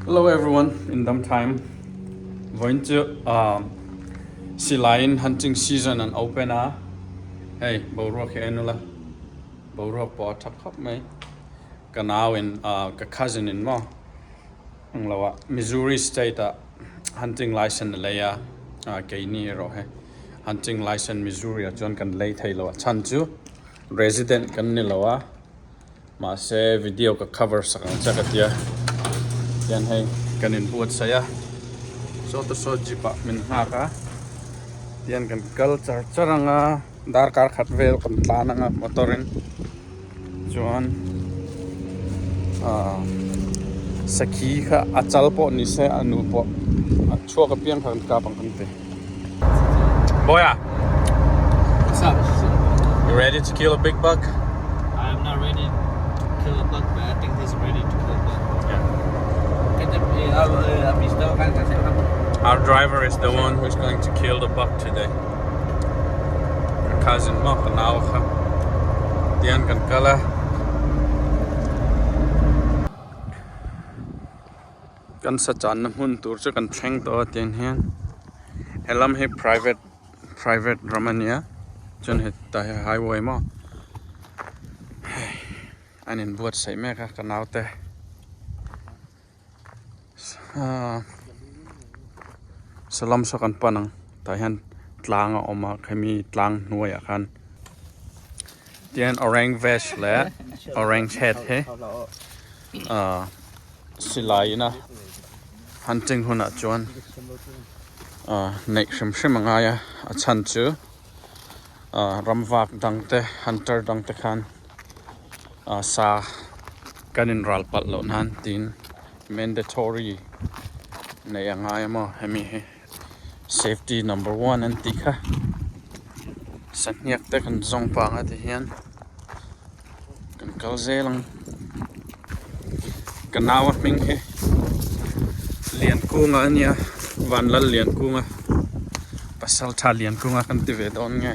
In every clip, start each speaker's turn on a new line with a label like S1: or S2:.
S1: Hello everyone in dam time vawiin chu silai in hunting season an open a hei boruak hi en ula boruak pawh a tha khawp mai ka nau in ka cousin in maw ang lo ah Missouri state ah hunting licence a lei a keini erawh hei hunting licence Missouri ah chuan kan lei thei lo a chhan chu resident kan ni lo a. Mahse video ka cover sak ang che ka tia hian hei kan inbuatsaih a saw te saw jeep ah min nghak a tihian kan kal char char ang a darkar khat vel kan tlan ang a motor in chuan ah sakhi kha a chal pawh ni se a nu pawh a chhuak apiang kha kan kap ang kan ti. Boya
S2: What's up?
S1: You ready to kill a big buck?
S2: I'm not ready to kill a buck, but I think he's ready to kill a buck.
S1: Yeah.
S2: Our
S1: Our driver is the one who's going to kill the buck today. Ka cousin maw ka nau kha tian kan kal a. Kan sa channa hmun tur chu kan thleng tawh a tiang hian helam hi private private ram a nia chuan hetah hian highway maw hei an inbuatsaih mek a ka naute ahh salam saw kan pan ang tah hian tlang a awm a khami tlang hnuaiah khan tihian orange vest leh orange hat hi ahh. Silai ina hunting hunah chuan ah neih hrim hrim a ngai a a chhan chu ah ramvak dang te hunter dang te khan ah sa kan in ral palh loh nan tiin mandatory neih a ngai a maw hemi hi safety number one an tih kha sahniak te kan zawng pang a ti hian. Kan kal zel ang ka nau a hming hi Liankunga a nia Vanlal Liankunga pasal tha Liankunga kan ti ve dawn nge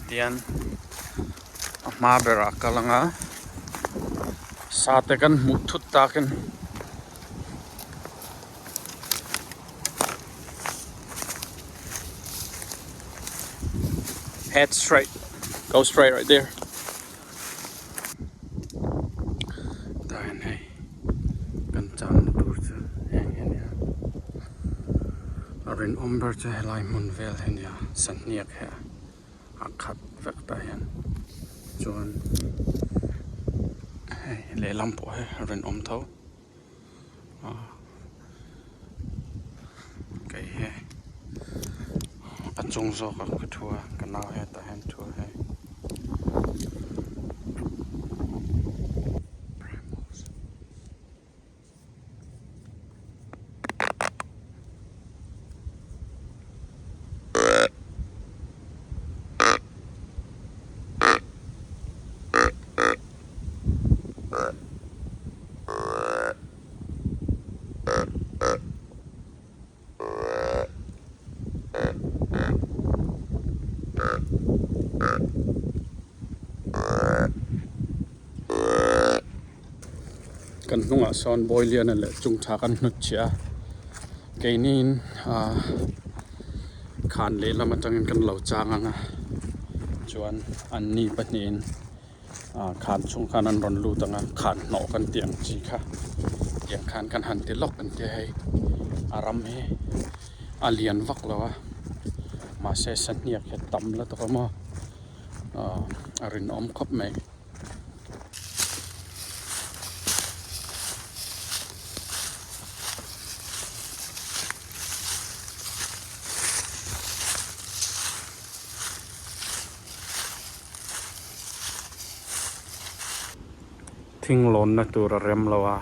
S1: tian a hma berah a kal ang a sa te kan hmuh thut takin. Head straight. Go straight right there. Tah hian hei kan channa tur chu heng hi a nia. A rinawm ber chu helai hmun vel hi a nia sahniak hi a khat vek tah hian chuan hei lehlam pawh hi a rinawm tho. Kei hi a chung zawk ah ka thu a ka nau hetah hian thu a hei. Kan hnungah sawn bawi lian leh chung tha kan hnut chhiah a keiniin ah khan lehlam atangin kan lo chang ang a chuan anni pahnihin. Ah khan chhung khan an rawn lut ang a khan hnawh kan tih ang chi kha tiang khan kan han ti lawk an tia hei a ram hi a lian vak lo a mahse sahniak hi a tam lutuk a maw ah a rinawm khawp mai. Thing lawnna tur a rem lo a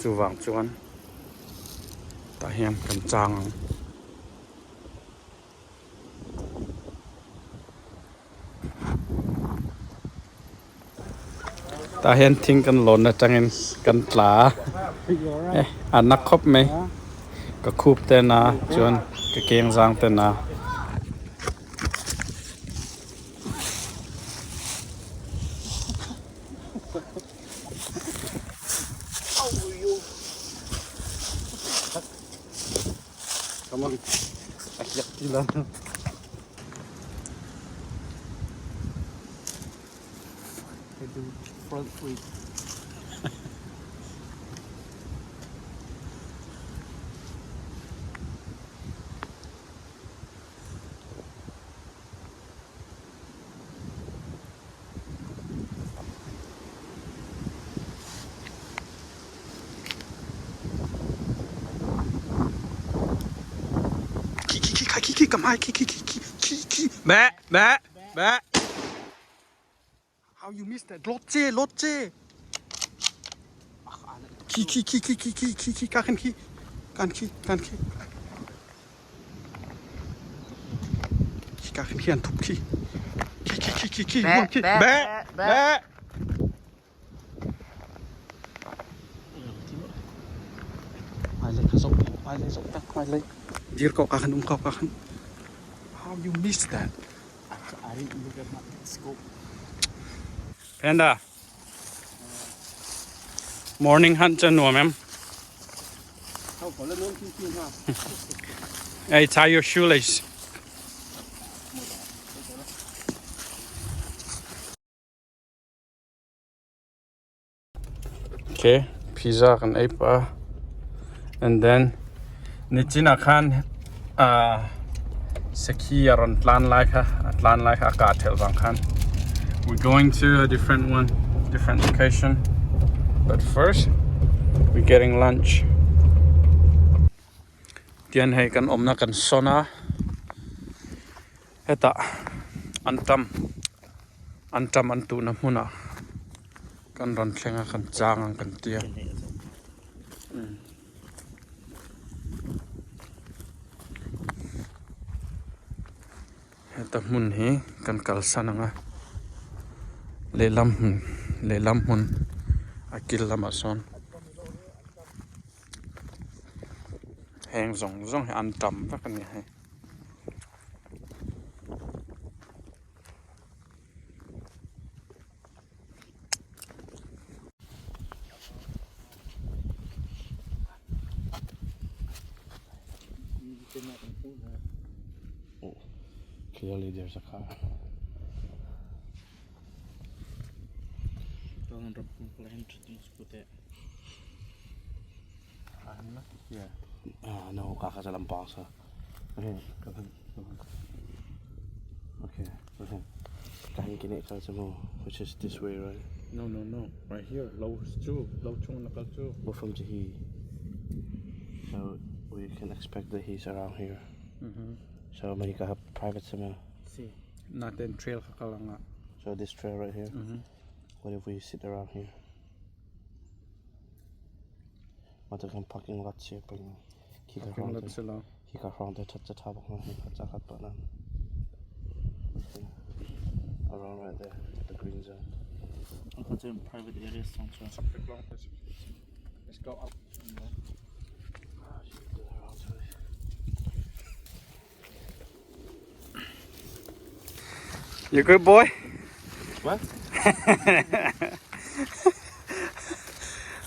S1: chuvang chuan tah hian kan chang ang. Tah hian thing kan lawn atangin kan tla a eh a na khawp mai ka khup te a na chuan ka keng zang te a na. A kiak ti lo.
S2: I do front flip.
S1: Khi khi khi khi khi cầm hai khi khi khi khi khi khi mẹ mẹ mẹ. How you miss that? Lột chê lột chê. Khi khi khi khi khi khi khi khi kan khi kan khi kan khi. Khi ka khi an thup khi. Khi khi khi khi khi
S2: Bé,
S1: khi
S2: bé,
S1: bé
S2: bé,
S1: bé. Hmailei kha zoh hmailei zoh tak hmailei. Dir ko ka khan um ko ka khan. How you miss that?
S2: I didn't look at my scope.
S1: Panda. Morning hunt cha nuam em. Hey, tie your shoelace. Okay, pizza kan ei pa. And then nichin ah khan uh, sakhi a rawn tlan lai kha a tlan lai kha a kah thelh vang khan we're going to a different one different location but first we're getting lunch tian hei kan awmna kan sawn a hetah antam antam an tuhna hmunah kan rawn thleng a kan chang ang kan tia. Heta hmun hi kan kalsan ang a, lehlam hmun lehlam hmun a kil lamah sawn heng zawng zawng hi an tam vek a ni hei.
S2: Clearly there's a car. Ah, no, kakasalampasa. Okay, okay, okay. Which is this way, right?
S1: No, no, no. Right here. Low chu. Low chung nakal chu.
S2: Go from to he. So we can expect that he's around here. So many ka private sama.
S1: See. Natin trail kakalanga.
S2: So this trail right here. What if we sit around here? What can parking lot here? He got
S1: Parking
S2: round
S1: lot
S2: there.
S1: sila.
S2: He got round there. Touch the top of him. Around right there, the green zone.
S3: I'll private areas
S1: Let's go up. You good boy?
S2: What?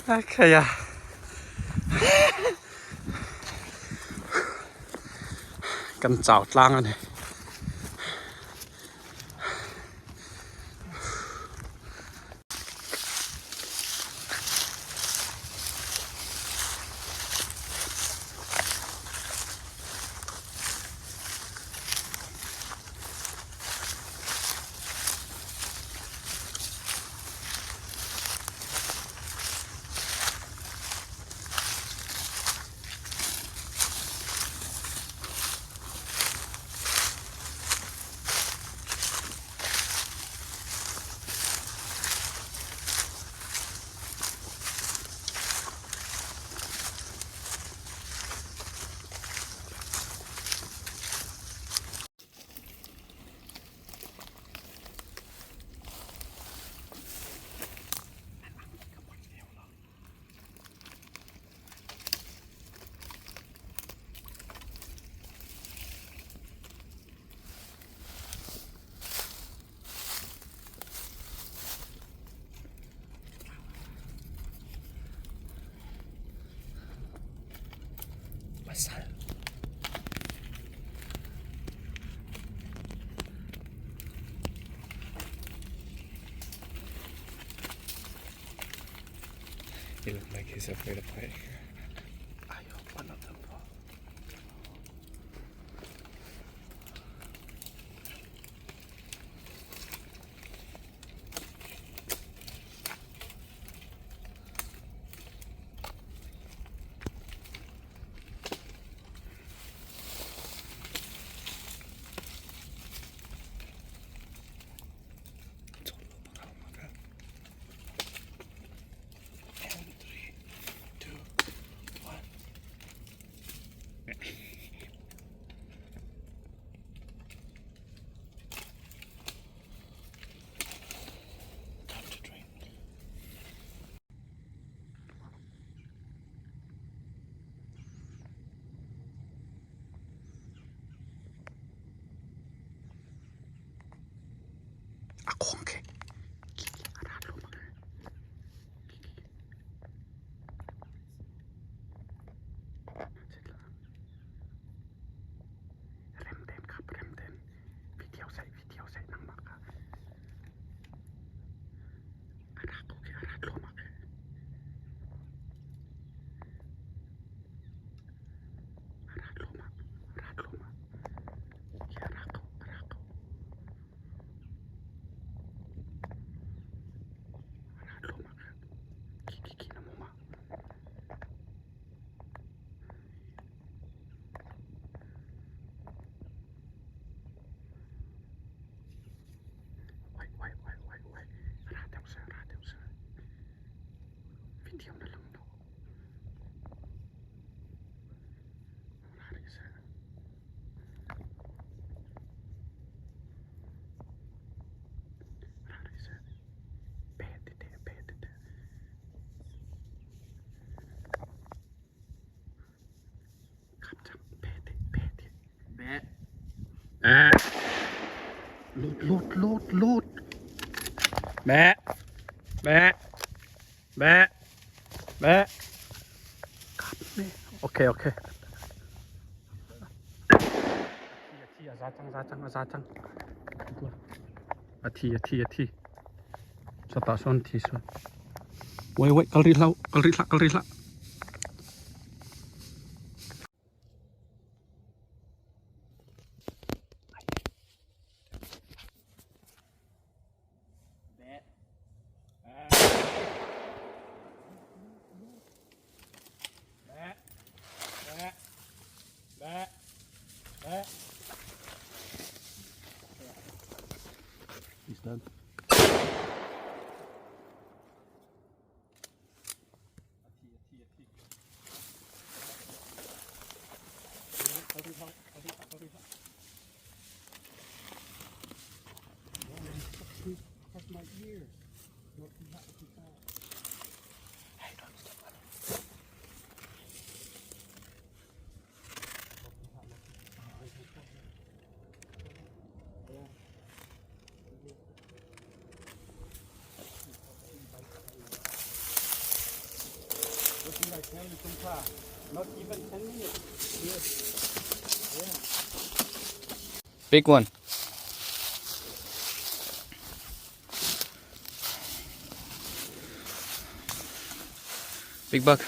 S1: Okay, yeah. Kan chau tlang ani.
S4: He look like he's afraid of height.
S2: I hope one of them fall. And 3, 2, 1. Time to drink.
S1: A kawng khi khi khi a rat lo mang khi khi rem ten khap rem ten video sai video sai nangmah kha a rak ko khi a rat lo mak a rat lo mak rat lo mak khi a rak ko a rak ko a rat lo mak khi khi khi na mu ma Wait, wait, wait, wait, wait. Ra deuh seh, ra deuh seh. Video na lang lo. Ra rih seh. Ra rih seh. Pe ti te, pe ti te. Kap chang, pe ti, pe ti. Lut lut lut lut. Mẹ. Mẹ. Mẹ. Mẹ. Kap mẹ. Ok ok. A thi a za chang za chang a za chang. A thi a thi a thi. Sawtah sawn thi sawn. Wait wait kal rih hlah kal rih hlah kal rih hlah.
S2: He's done.
S4: Big one. Big buck.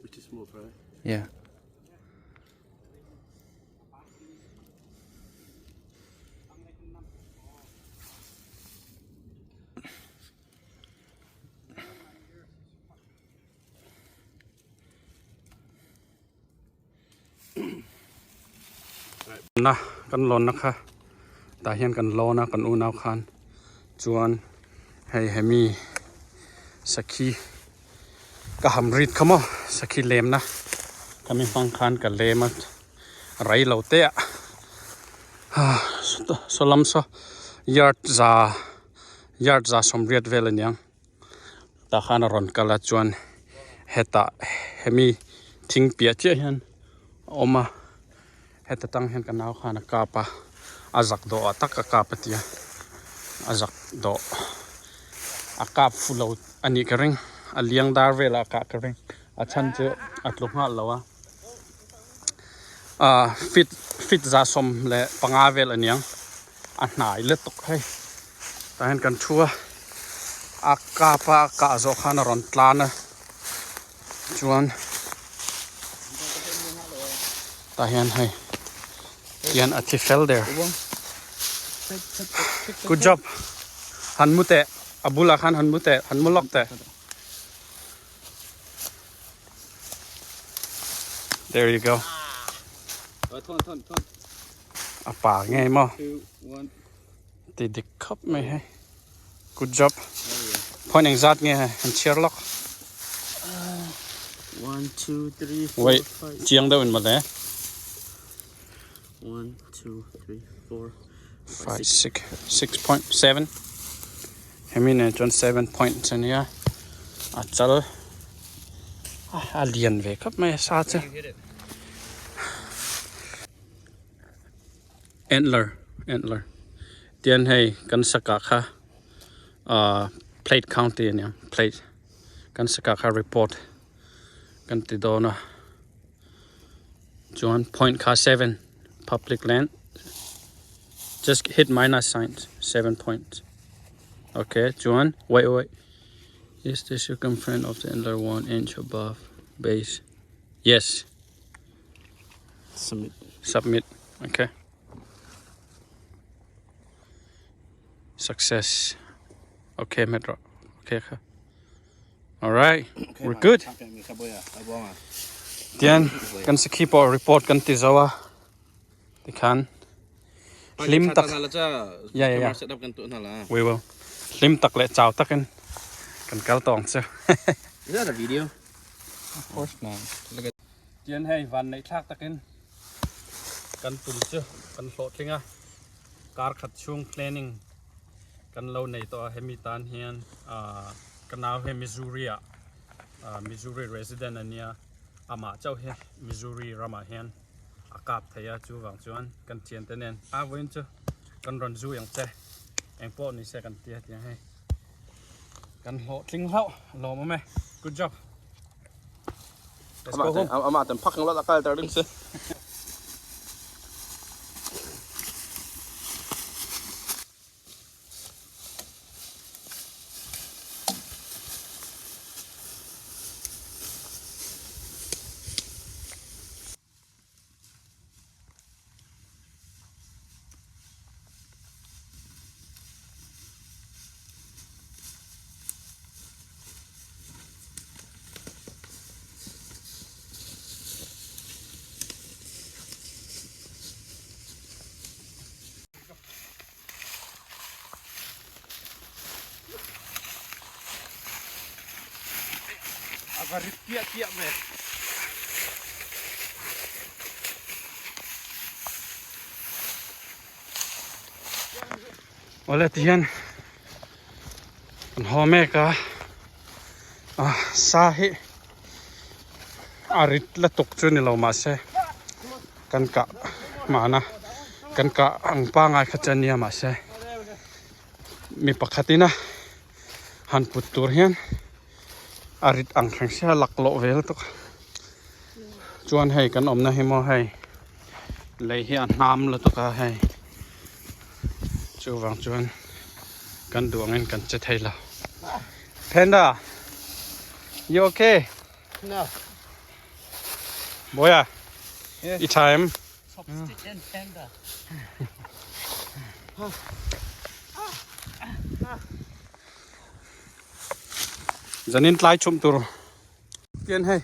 S2: Which is smooth, right?
S4: Yeah.
S1: Na kan lawn na kha tah hian kan lawn a kan unau khan chuan hei hemi sakhi ka ham rit kha maw sakhi lem na khami hmang khan ka lem a rei lo te ah saw lam saw yard za yard za sawmriat vel aniang. Tah khan a rawn kal a chuan hetah hemi thing piah chiah hian a awm a heta tang hian ka nau khan a kap a a zak dawh ah tak a kap a tia a zak dawh a kap fu lo a nih ka ring a liang dar velah a kah ka ring a chhan chu a tlu nghal lo a. Ah feet feet 115 vel aniang a hnai lutuk hei tah hian kan thu a a kap a a kah zawh khan a rawn tlan a chuan tah hian hei tihian a thi fel der good job han mu teh a bulah khan han mu teh han mu lawk teh. There you go. A pa ngei maw? Ti dik khawp mai hei. Good job. Point engzat nge hei? Han chhiar lawk.
S3: One, two, three, four,
S1: Wait,
S3: five.
S1: chiang deuh in mawle.
S3: One, two, three, four,
S1: 5, 6, 6.7 hemi nen chuan 7 point a nia a chal a lian ve khawp mai a sa chu antler antler tian hei kan saka kha ah plate county a nia plate kan saka kha report kan ti dawn a chuan point kha 7 public land just hit minus sign 7 points okay chuan wait wait is the circumference of the antler 1 inch above base yes
S3: Submit.
S1: Submit. Okay. Success. Okay, metro. Okay. All right. We're good. Tian kan sakhi pawh report kan ti zo a tikhan hlim tak Yeah, yeah, yeah. We will. Hlim tak leh chau takin kan kal tawng chu.
S3: Is that a video?
S4: Of course not. Look at
S1: Tian hei van neih thlak takin kan tum chu kan hlawhtling a kar khat chhung planning kan lo nei tawh a hemi tan hian ah ka nau hi Missouri ah ah Missouri resident a nia amah chauh hi Missouri ramah hian a kap thei a chuvang chuan kan thiante nen a vawiin chu kan rawn zui ang che engpawh ni se kan tia tiang hei kan hlawhtling hlauh lawm awm e good job let's go home
S2: Amah tan phak ang lot akal tar ding se.
S1: A va rit piah piah ve. Awle ti hian kan haw mek a sa hi a rit la tuk chu ni lo mahse kan kah mahna kan kah ang pangai kha chu ania mahse mi pakhat ina han put tur hian a rit ang thleng sia laklawh ve lutuk chuan hei kan awmna hi maw hei lei hi a hnam lutuk a hei chuvang chuan kan duh angin kan che thei lo Panda you okay
S2: No.
S1: Boya i tha em
S3: Chopstick and panda.
S1: Zanin tlai chhum tur tian hei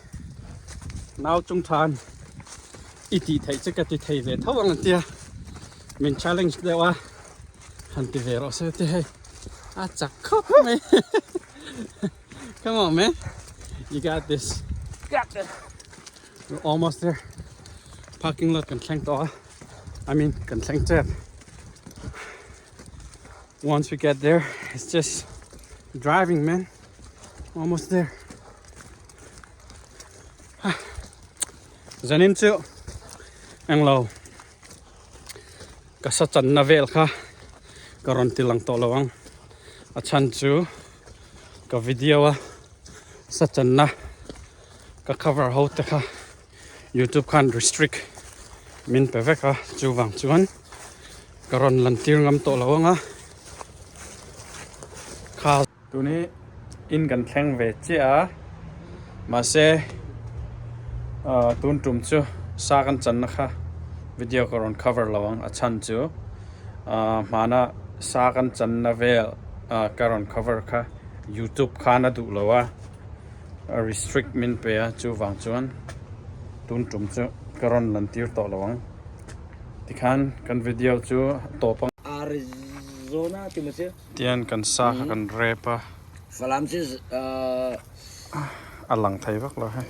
S1: nau chung than i tih theih chu ka ti thei ve tho ang tia min challenge deuh a han ti ve rawh se ti hei a chak khawp mai come on man you got this
S3: Got this.
S1: We're almost there. Parking lot kan thleng tawh a. I mean kan thleng tep. Once we get there, it's just driving man. Almost there. Zanin chu englo ka sa channa vel kha ka rawn ti lang tawh lo ang. A chhan chu ka video a sa channa ka cover ho te kha youtube khan restrict. Min pe vek a, chuvang chuan ka rawn lan tir ngam tawh lo ang a. Kha. Tun hi in kan thleng ve chiah a, mahse ah tun tum chu sa kan channa kha video ka rawn cover lo ang a chhan chu ah hmana sa kan channa vel ah ka rawn cover kha youtube khan a duh lo a. A restrict min pe a chuvang chuan tun tum chu ka rawn lan tir tawh lo ang tikhan kan video chu a tawp ang.
S3: Arizona ti maw si?
S1: Tian kan sa kha kan rep a.
S3: Falam si
S1: A lang thei vak lo hei.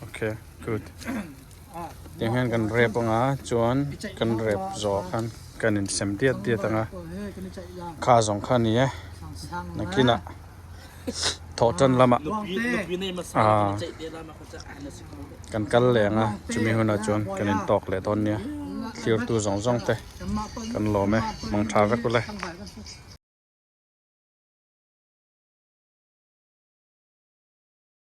S1: Ok good. Tiang hian kan rep anga chuan kan rep zawh khan kan insem diat diat anga kha zawng kha a ni e nakinah thawh tan lamah ah kan kal leh anga chumi hunah chuan kan intawk leh dawn nia thlir tu zawng zawng te kan lawm e mangtha vek ule.